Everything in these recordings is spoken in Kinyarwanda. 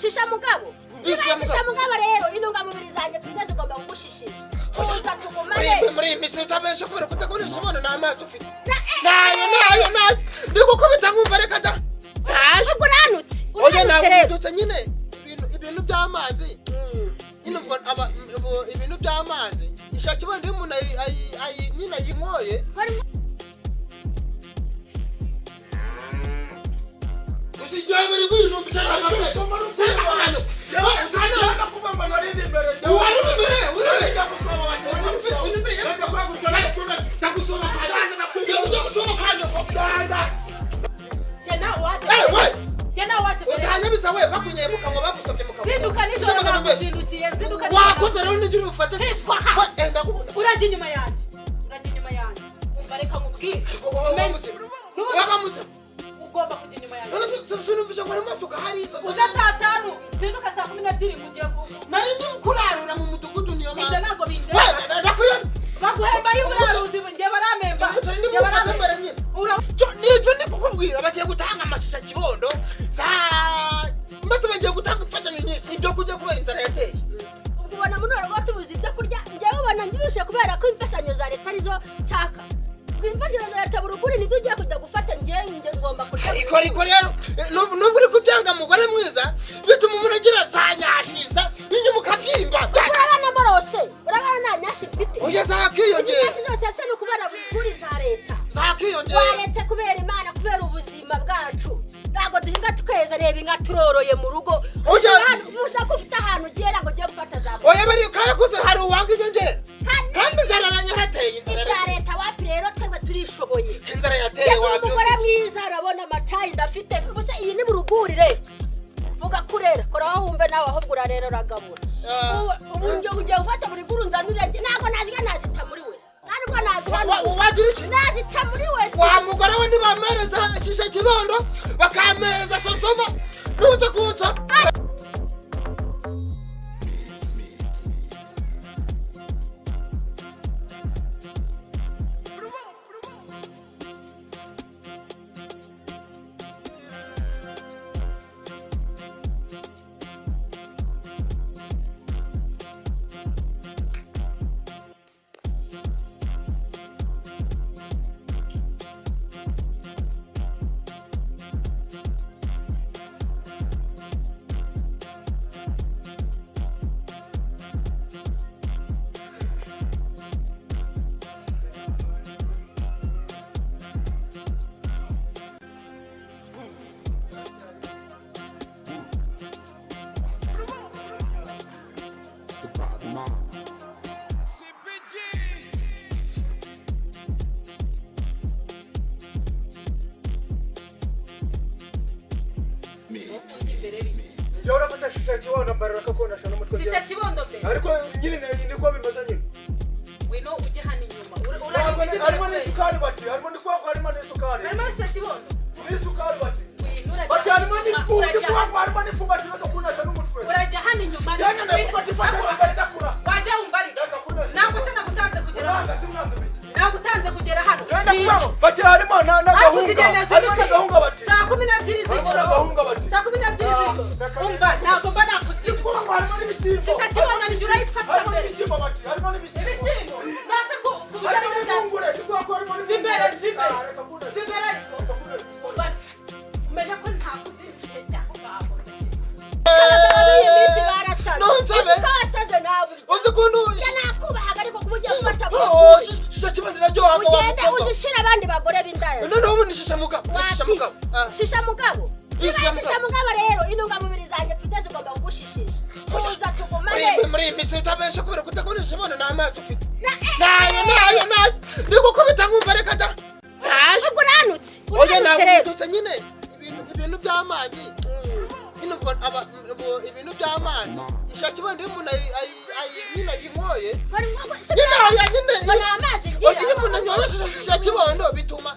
Shisha mugabo. Niba Shisha shisha mugabo rero, intungamubiri zanjye mfite zigomba kugushishisha. Tuza tugumane. Muri iyi minsi utabesha kubera kudakoresha imibonano n'amazi ufite. Nayo, nayo, nayo ndi gukubita nkumva reka da, ntayo. Ubwo uranutse. Oya. Uranutse Ntabwo rero. mbyutse nyine. Ibintu by'amazi nyine, ubwo ibintu by'amazi ishaki wenda iyo umuntu nyine ayinyoye. Usigaye bari ibintu by'amazi. Wari uri imbere, uri Jye nawe waje. Eh, we! Jye nawe waje. Utanyabisa we, bakunyaye mu kanwa, bagusobye mu kanwa. Zinduka nijoro, nakuzindukiye, nzinduka nijoro. Wakoze rero nijoro ufate. Cishwa ha. We, eh, ndakubona. Urajya inyuma yanjye, urajya inyuma yanjye. Umva, reka nkubwire. Waga muzima. Ugomba kujya inyuma yanjye. None sinumvishe ngo harimo asuka hari izo. Uza saa 5, zinduka saa 12 ngo ugiye Nari ndi kurarura mu mudugudu, niyo Ibyo mpamvu. ntabwo We, bindeba. ndakuyona. Baguhemba y'uburaruzi, njye barampemba. Umuceri ndi Njye bufate barampemba. mbere nyine. Cyo nibyo ndi kukubwira, bagiye gutanga amashisha kibondo za, mbese bagiye gutanga imfashanyo nyinshi, ibyo kurya, kubera inzara yateye. Ubwo ubona muri uru rugo tubuze ibyo kurya? Njyewe ubona mbibishe kubera ko imfashanyo za leta arizo nshaka? Ubwo imfashanyo za leta buri kuri nizo ugiye kujya gufata? Njyewe ngomba kurya. Ariko rero nubwo uri kubyanga, mugore mwiza, bituma umuntu agira za nyashiza inyuma ukabyimba. Urabona morose, urabona nta nyashi mfite. Oya, Izi zakiyongera. nyashi zose se ni ukubera buri kuri za leta? Zakiyongera. Waretse kubera Imana, kubera ubuzima bwacu. Ntabwo duhinga tukeza? Reba inka turoroye mu rugo. Oya. Uvuze ko ufite ahantu ugera ngo ugiye gufata za Oya, bari karakuze, hari uwanga inyongera. Kandi Kandi inzara yarateye, inzara ibya yarateye. leta wapi rero, twebwe turishoboye. Inzara yateye. Njye umugore Wabyumva. mwiza, urabona amatayi ndafite. Ubuse iyi ni burugurire? Vuga kurera, koraho wumve nawe, ahubwo urarera, uragabura. Ah. Ubu njye ugiye gufata buri guru nzanire? Njye ntabwo naziga, nazita muri wese. Ntabwo naziga. Wagira iki? Nazita muri wese. Wa mugore we, ntibampereza shisha kibondo, bakampereza sosoma, ntuze kunsa. Imbere bite? Njyewe urafata shisha kibondo mbarira kakondasha n'umutwe. Shisha kibondo mbere. Ariko nyine niko bimeze nyine. Wino ujye hano inyuma. Ntabwo Urareba ujye harimo imbere. n'isukari bati, harimo n'ikwangu, harimo n'isukari. Harimo shisha kibondo. N'isukari bati. Wino urajya Bati hano harimo inyuma, n'ifu, urajya n'ikwangu harimo n'ifu bati bakakundasha n'umutwe. Urajya hano inyuma. Njyewe ndagufata ifashe mbere ndakura. Wajya wumva ariko. Ndakakundasha. Ntabwo se nagutanze kugera hano? Uranga simwanga ibiki. Nagutanze kugera hano. Njyewe ndakuvuga bati harimo Ariko n'agahunga. zigenda Harimo zirutse. n'agahunga bati. Saa 12 Harimo z'ijoro. n'agahunga bati. Saa 12 z'ijoro. Ah, Umva, ntabwo mba nakuzindukiye. Ikwangu harimo n'ibishyimbo. Shisha kibondo nijye urayifata Harimo mbere. n'ibishyimbo bati, harimo n'ibishyimbo. Ibishyimbo naze ku Harimo byari byacu. n'impungure, ikwangu harimo Mva imbere, mva imbere. Ah, reka kundasha. Mva imbere ariko. Reka kundasha. Umva, umenye ko ntakuzindukiye cyangwa ngaho. Iyi minsi barasaze. Ntunsabe. Uzi ko wasaze nawe urya. Uzi ukuntu Njye nakubahaga, ariko kuba ugiye gufata Oh, buruguri shisha kibondo iraryoha ngo wa ugende mukobwa. uzishira abandi bagore b'indaya. Noneho ubu ni shisha mugabo, ni shisha Wapi? mugabo. Ah. Shisha mugabo. Niba Shisha shisha mugabo. mugabo rero, intungamubiri zanjye mfite zigomba kugushishisha. Tuza tugumane. Muri iyi minsi utabesha kubera kudakoresha imibonano n'amazi ufite. Na- Nayo, nayo, nayo ndi gukubita nkumva reka da, ntayo. Ubwo uranutse. Oya. Uranutse Ntabwo rero. mbyutse nyine. Ibintu by'amazi nyine, ubwo ibintu by'amazi ishaki wenda iyo umuntu nyine ayinyoye. Bari Nyine oya nyine. Ngo ni amazi ngira. Oya, iyo umuntu anyoye shisha kibondo bituma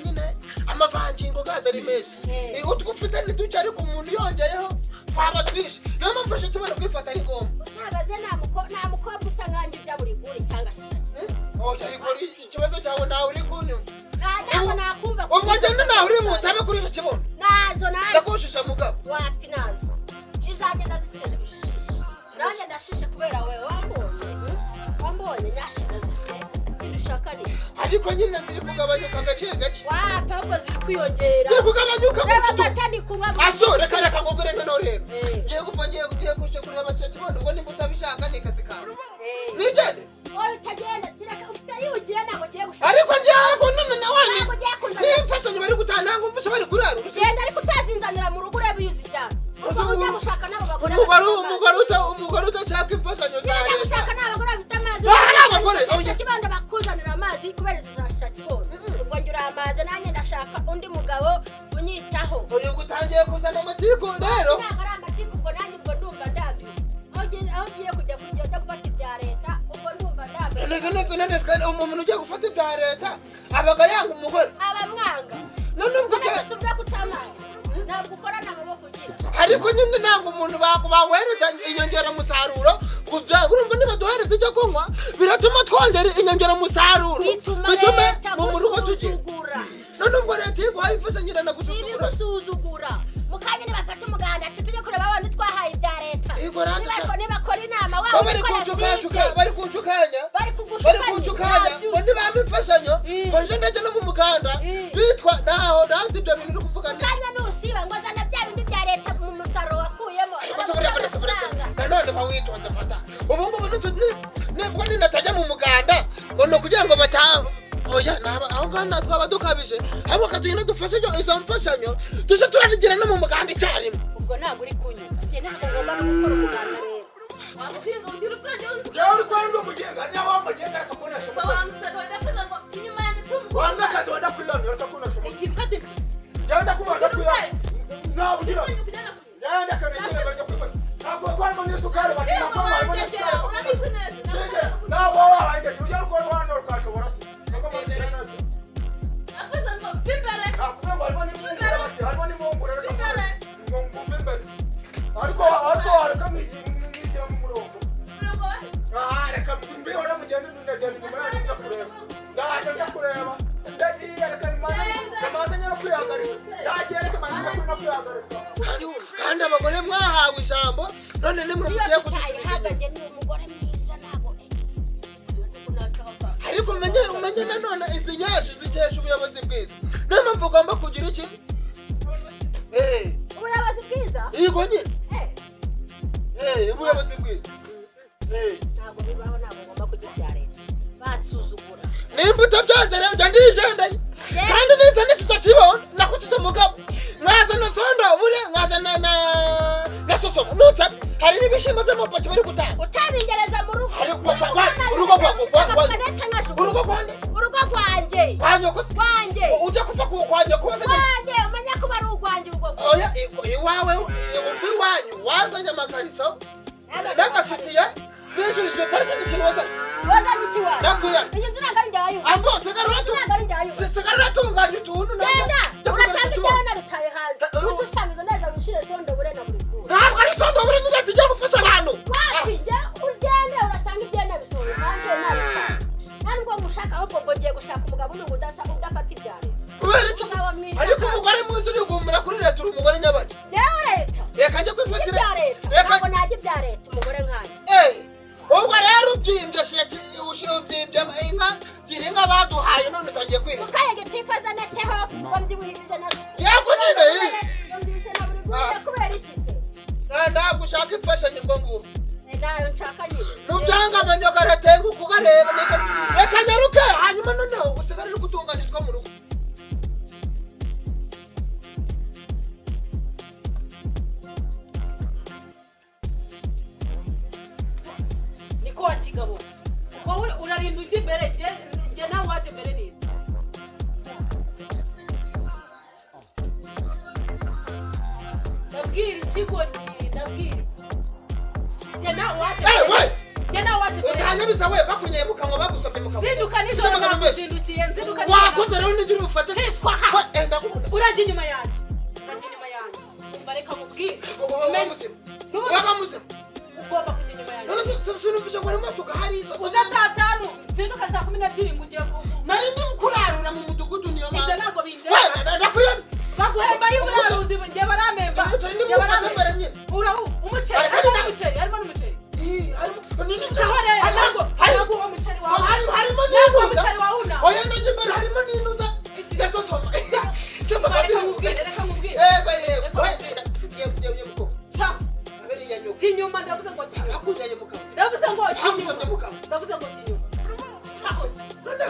nyine amavangingo gaza ari menshi. Utwo ufite ni duke, ariko umuntu yongeyeho twaba twinshi. Niyo mpamvu shisha kibondo kwifata ari ngombwa. Usabaze, nta mukobwa usa nkanjye urya buri guri cyangwa shisha. Oya, ariko ikibazo cyawe nawe uri kunyuma. Ntabwo nakumva. Ubwo ngende nawe uri butabe kuri shisha kibondo. Nazo nazo. Ndakushisha mugabo. Wapi, nazo. Iza Ariko nyine ziri kugabanyuka gake gake. Wapi, ahubwo ziri kwiyongera. Ziri kugabanyuka. Reba Gutyo. amata ndi kunywa buri Aso, munsi. reka, reka nkubwire noneho rero. Eh. Ngiye gupfa, ngiye kuja kureba cya kibondo. Ubwo nimba utabishaka ni akazi kawe. Eh. Nigende. Wowe utagenda, kereka ufite iyo ugiye, ntabwo ugiye gushaka. Ariko ngiye none nawe Ntabwo ugiye kuzana. n'imfashanyo bari gutanga, ntabwo mfasha bari kurara ubusa. Genda, ariko utazinzanira mu rugo, urebe iyo uzijyana. Ubwo ujya gushaka n'abo bagore Umugore bafite amazi. umugore udashaka imfashanyo za Niba ujya leta. gushaka n'abagore bafite amazi. Ah, hari abagore, oya. Kibondo bakuzanira amazi kubera izo za Kibondo. Ubwo njye uramaze, nanjye ndashaka undi mugabo unyitaho. Uyu gutangiye kuzana amatiku rero. Ntabwo ari amatiku, ubwo nanjye ubwo ndumva ndambiwe. Aho ugiye kujya ujya gufata ibya leta, ubwo ndumva ndambiwe. Neza neza neza, kandi umuntu ugiye gufata ibya leta abaga yanga umugore. Abamwanga. None ubwo None se tuvuge ko utamazi, ntabwo ukora, nta maboko ugira? Ariko nyine ntabwo umuntu baguhereza inyongeramusaruro kubya. Urumva, nibaduhereza icyo kunywa biratuma twongera inyongeramusaruro, Bituma bitume leta mu rugo tugira. gusuzugura. None ubwo leta iyo iguhaye imfashanyo iranagusuzugura. Ibigusuzugura mu kanya, nibafata umuganda ati tujye kureba abandi twahaye ibya leta. Yego, rata Nibakora inama Bo waba bari uko kunshukashuka. yasibye. Bari kunshukanya. Bari kugushuka. Bari kunshukanya ngo nibampa imfashanyo, ngo nje ndajya no mu muganda. Bitwa ntaho nanze ibyo bintu uri kuvuga ni Kanya nusiba ngo zana bya bindi bya leta mu musaruro wakuyemo. Ariko se buriya, buretse, buretse, nanone ba witonze mata. Ubu ngubu nibwo ninatajya mu muganda ngo ni ukugira ngo bata, oya, naba aho ngaho natwaba dukabije. Ahubwo katugenda dufashe izo mfashanyo, tuje turarigira no mu muganda icyarimwe. Ubwo ntabwo uri kunyumva, njye ntabwo ngomba no gukora umuganda rero. Wamutinga ugira ubwenge. Jewe uri kubona ndi umugenga, niba wamugenga reka kunesha umugore. Inyuma yanjye tumva. Wanze akazi wenda kwiyamira, reka kunesha umugore. Iyi mbwa Jewe ndakubaza Ugira kwiyamira. ubwenge. Ntabwo ugira. Ubwenge kujyana ku- Jewe ndakanegera bajya kwifata. Ntabwo harimo n'isukari bati, ntabwo harimo n'isukari. Urabizi neza. Ntabwo wowe wabangeje, ujya rukora hano ukashobora se. Ntabwo Ndabyemera. nabyo. Nakoze ngo mve imbere. Nakubwiye ngo harimo n'impungure bati, harimo n'impungure, reka Imbere. ngo ngumve imbere. Ariko wareka nkigira mu murongo. Umurongo wa Aha, reka mbihora mugende, ndagenda inyuma yanyu njya kureba. Ndaje njya kureba. Ndagiye, reka manze nyine kwihagarika. Ndagiye, reka manze nyine kwihagarika. Kandi abagore mwahawe ijambo, none nimwe Iyo mugiye kudusubiza inyuma. tutayihagaze ni umugore mwiza, ntabwo Ariko umenye nanone izi nyashi zikesha ubuyobozi bwiza. Niyo mpamvu ugomba kugira iki. Ubuyobozi bwiza. Yego nyine. Eh, Ubuyobozi bwiza. Ntabwo bibaho, ntabwo ngomba kurya ibya leta bansuzugura. Nimba utabyanze rero njya ndijendeye, kandi niza nisisa kibondo nakukije mugabo, nkazana sondobure, nkazana na sosomo nutsa. Hari n'ibishyimbo by'amapaki bari gutanga. Utabingereza mu rugo. Urugo Agakanete nkajugunya. Urugo rwande? Urugo rwanjye. Kwa nyoko se? Rwanjye. Ujya kuva kwa nyoko wazanye? Rwanjye, umenya ko ari urwanjye ubwo. Oya, iwawe uva iwanyu wazanye amakariso n'agasutiya n'ijurije pasi n'ikintu wazanye. Wazanye iki wawe? Nakuyana. Iyi nzu ntabwo ari njye wayubatse. Ambo sigara Iyi nzu ntabwo ari njye wayubatse. sigara uratunganya utuntu. Genda. Njya kuzana Urasanga ikibondo. ibyawe nabitaye hanze. Ubu- Ujye usanga izo neza wishire sondobure na buri kure. Ntabwo ari sondobure, ni leta igiye gufasha abantu. Wapi, njye ugende urasanga ibyo nabisohoye hanze nabitaye. Nta nubwo ngushaka, ahubwo ngo ngiye gushaka umugabo n'ubu udafata ibya leta. Kubera iki se? Umugabo mwiza. Ariko umugore mwiza uri guhumura kuri leta, uri umugore nyabaki. Njyewe leta. Reka njye kwifatira. Ibya leta. Reka. Ntabwo najya ibya leta, umugore nkanjye. Ubwo rero ubyimbye ubyimbye inka, gira inka baduhaye, none utangiye kwiha. Mukaye gitifu azaneteho ngo mbyibuhishije na Yego nyine, eh. Ngo mbyibushye na buri gure kubera iki se? Ntabwo ushaka imfashanyo ubwo ngubwo. Eh, ntayo nshaka nyine. Nubyanga amanyoka aratenga ukugareba. Reka nyaruke, hanyuma noneho usigare uri gutunganya utwo mu rugo. Niko wa kigabo, wowe urarinda ujya imbere, njye nawe waje mbere neza. Ndabwira ikigo ki, ndabwira iki, njye nawe waje Eh, mbere. we! Njye nawe waje mbere. Utanyabiza we, bakunyeye mu kanwa, bagusabye mu kanwa. Nzinduka nijoro. Ufite amagambo menshi. Nakuzindukiye, nzinduka nijoro. Wakoze rero nijoro ufate. Cishwa ha. We, ndakubona. Urajya inyuma yanjye, urajya inyuma yanjye. Umva, reka nkubwire. Waga muzima. N'ubu- Waga muzima. Ugomba kujya inyuma yanjye. None sinumvishe ngo harimo asuka hari izo. Uza saa 5, nzinduka saa 12 ngo ugiye Nari ndi kurarura mu mudugudu, niyo Ibyo mpamvu. ntabwo We, bindeba. ndakuyamye. Baguhemba y'uburaruzi, njye barampemba. Umuceri Njye niwo ufata barampemba. mbere nyine. Urawu umuceri. Ariko Harimo ni- n'umuceri, harimo n'umuceri. Ih, harimo Caho rero, harimo ntabwo harimo ntabwo uwo muceri wawe harimo ntabwo n'intuza. umuceri wawe una Oya, ndagira Jya inyuma, ndavuze ngo jya inyuma. Hakunyaye mukaba. Ndavuze ngo jya inyuma. Hakusabye mukaba. Ndavuze ngo jya inyuma. Sakoze.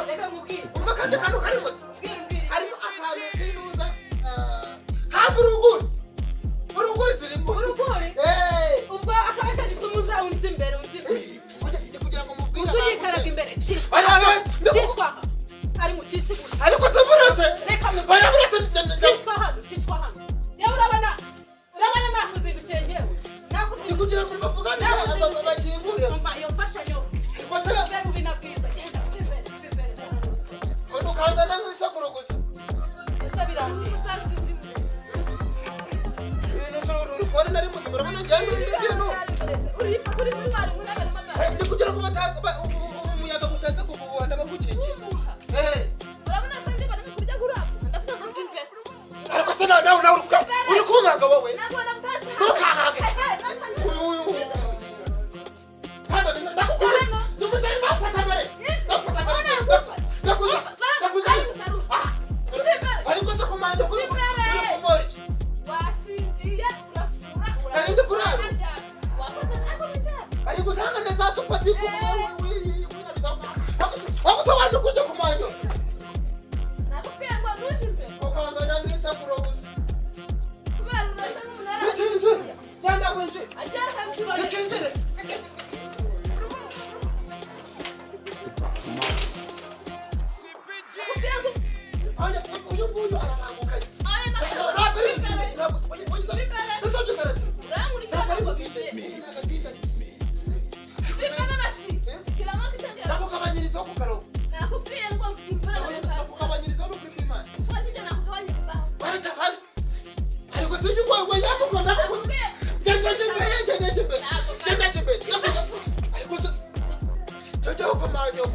Reka nkubwire. Umva kandi kantu karimo. Mbwira, mbwira. Harimo akantu k'inuza ka buruguri. Buruguri zirimo. Buruguri? Eh. Ubwo akaba aricyo gituma uza unza imbere, unza imbere. Ndi kugira ngo mubwire Uza unyikaraga imbere. Cishwa. Oya, oya, oya. Cishwa aha. Ari mu cishe gutya. Ariko se buretse. Reka mubwire. Oya buretse. Cishwa hano, cishwa hano. Yewe urabona, urabona nakuzindukiye njyewe. Ndi Nakuzindukiye. kugira ngo mbavugane bakingure. Umva iyo mfashanyo. Ariko se Mbe bubi na bwiza. Genda uve imbere, uve imbere. ukangana nk'isakuro gusa. Ese birangiye. Ibintu se uri kubona nari muzima, urabona njyewe ndi no. Ndi kugira ngo bataza umuyaga utaza kuguhuha ndabagukingira. Eh. Ariko se nawe nawe nawe uri kunkanga wowe. Ntukankange. Uyu uyu. Hano ndakukura. Ndumucari nafata mbere. Nafata mbere. Ndakuza. Ndakuza. Ah. Ariko se kumanya kuri uri kumora iki? Nari ndi kurara. Ari gutanga neza supati ku Wakusa wandu kuja kumanyo. Ukangana nk'isakuro gusa. Nikinjire. Genda winjire. Nikinjire. Oya, uyu nguyu arabanguka. Ntabwo ari butinde. Ntabwo oya oya. Ntabwo Ntabwo ari butinde. Ndakugabanyirizaho ku karongo. Ndakugabanyirizaho n'ukuri kw'Imana. Barata bari. Ariko sinjye ngo yamuko ndakugenda genda imbere genda imbere genda imbere. Ariko se jya ukomanyo.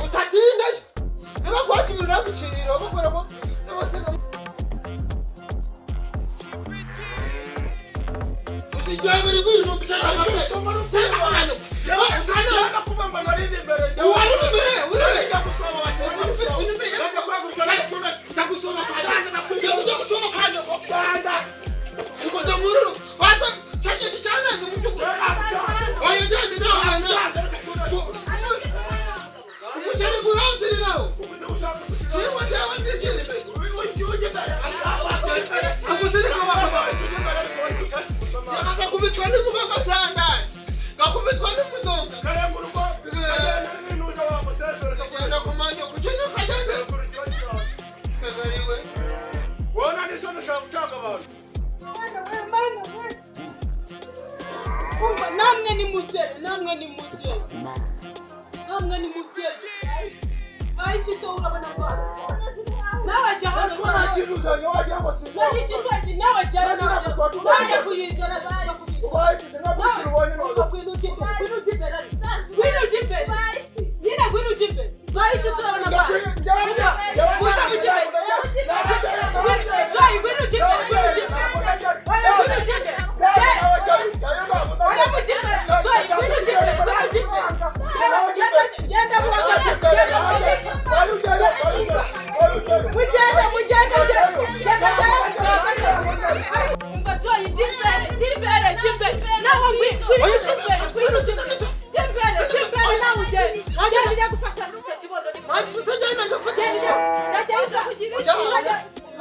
Utatinda. Niba kwakira uragucirira kubera ko n'abasega Usijya biri kwintu Namwe ni mugere, namwe ni mugere. Namwe ni mugere. Bayikize urabona ko. Nawe jya hano. Nawe jya hano. Nawe kuyizana Nyine ngwino ujye imbere. Bayikize urabona ko. Joy, ngwino ujye imbere, ngwino ujye imbere. Oya, ngwino ujye imbere. Oya, mujye imbere. Joy, ngwino ujye imbere, ngwino ujye imbere. Genda, genda, mugende, mugende, genda, genda. Umva Joy, jya imbere, jya imbere, jya imbere. Nawe ngwino ujye imbere, ngwino ujye imbere. Jya imbere, jya imbere, nawe ugende. Genda ujya gufata icyo kibondo.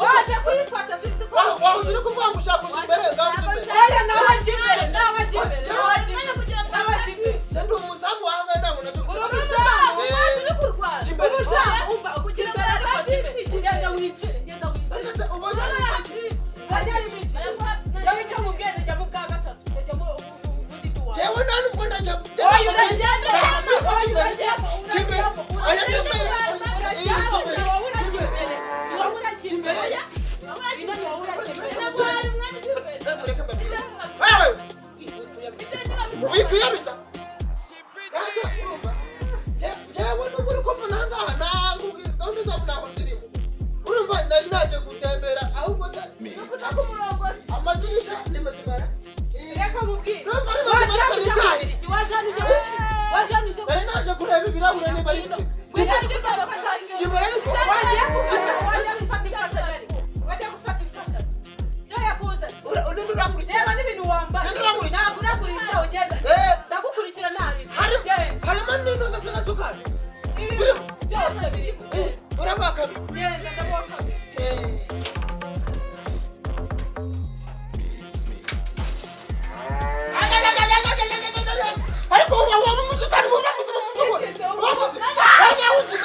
Waje kuyifata. Wahoze uri kuvuga ngo ushaka kuja imbere, ngaho uje imbere. Oya, nawe jya imbere, nawe jya imbere, nawe jya imbere, nawe jya imbere. Ndi umuzamu wahangaye ntabwo nabyo. Uri umuzamu? Jya imbere. Umuzamu, umva, ujya imbere ariko jya imbere. Genda wicare, genda wicare. None se ubonye ari make? Bajya ari bicare. Jya wica mu bwenge, jya mu bwa gatatu. Jya mu bundi duwa. Jewe nta nubwo ndajya. Oya, uragenda, oya, uragenda, Jya imbere. Oya, jya imbere. uragenda, wowe urajya imbere. Wowe urajya imbere. Ino ni wowe urajya imbere. Mureke mbabwire. Wewe! Wikwiyabisa. Urumva? Jewe nubwo uri kumbona aha ngaha ntabwo gahunda zabo ntabwo zirimo. Urumva nari naje gutembera ahubwo se amadirisha ni mazima. Reka nkubwire. Urumva ari mazima ariko nitahire. Waje hano uje waje hano uje Nari naje kureba ibirahure niba ari bizima. Jya imbere ariko. Wagiye gufata, wagiye gufata imfashanyo ariko. Wagiye gufata imfashanyo. Cyo yakuze. Ninde urankurikira? Reba n'ibintu wambaye. Ninde urankurikira? Ntabwo uragurisha.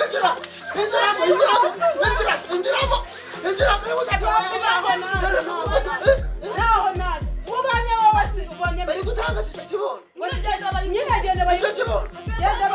Injira, injiramo, injiramo, injira, injiramo, injiramo, Naho nabi ubonye wowe, si ubonye. Bari gutanga shisha kibondo. Nyine genda. Shisha kibondo. Genda.